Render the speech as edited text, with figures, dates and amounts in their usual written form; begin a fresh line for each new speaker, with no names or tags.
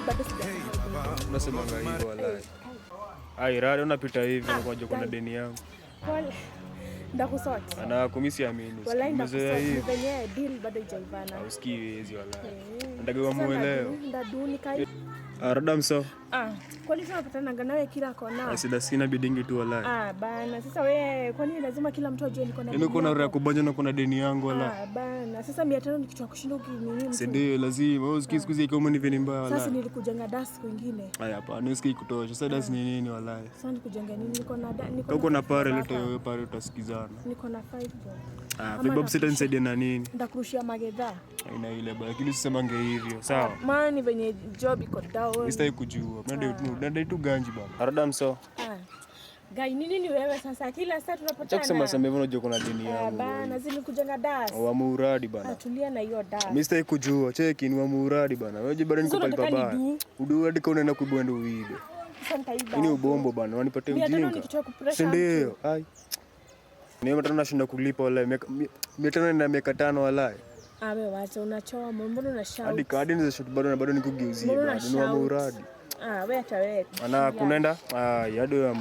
Bado sijasahau.
Unasemanga hivyo walai. Ai, rada unapita hivi na kwa kuna deni yangu.
Pole. Ndakusort.
Ana kumisi amini.
Walai
Umezoea
ndakusort. Ni
hivi.
venye deal bado ijaivana.
Hausikii wezi walai.
Eh.
Nataka
Sasa
muelewe.
ndadu nikai.
Ah, rada mso.
Ah, kwani tunapatananga nawe kila kona?
Sida sina bidingi tu walai.
Ah, bana. Sasa we kwani lazima kila mtu ajue niko na
Yaani
deni
uko na roho ya
yako?
kubanja na kuna deni yangu walai.
Ah, bana. Sasa 500 ni kitu ya kushinda ukinini
Si
mtu.
ndio lazima. Wewe usikii siku hizi kama ni vile mbaya
Sasa
walai.
nilikujenga das kwingine.
Haya hapana, usikii kutosha. Sasa das ni nini walai?
Sasa nikujenga nini? Niko na niko
Uko na
five
pare
bob
leta
hapa.
wewe pare utasikizana.
Niko na 5 bob.
Ah,
Ama
vibob sita nisaidia na nini?
Ndakurushia magedha.
Aina ile bana, lakini usisemange hivyo. Sawa.
Maana venye job iko down.
Mimi sitaki kujua. Nadai tu ganji bana. Arada mso.
Ah. Gai, nini ni wewe sasa? Kila saa
Acha
tunapatana.
kusema sema hivyo, unajua kuna deni
Ah,
yangu.
bana, zilikujenga das.
Wa muuradi bana.
Ah, tulia na hiyo das.
Mimi sitaki kujua. Cheki ni wa muuradi bana. Wewe bado niko
Sasa
pale
unataka
pabaya.
nidu?
Udu hadi kama unaenda kuibua ndio uibe.
Sasa nitaiba.
Hii ni ubombo bana, wanipatie
500
ujinga.
ni kitu ya kupressure
Si ndio? Ai. Ni 500 nashinda kulipa walai. 500 na miaka 5 walai.
Ah, wewe wacha unachoma, mbona una shout?
Hadi kadi ni za shot bado na bado nikugeuzie
Mbona una
bana. Ni wa
shout?
muuradi.
Ah, wewe acha wewe.
Ana kunaenda? Ah, yado ya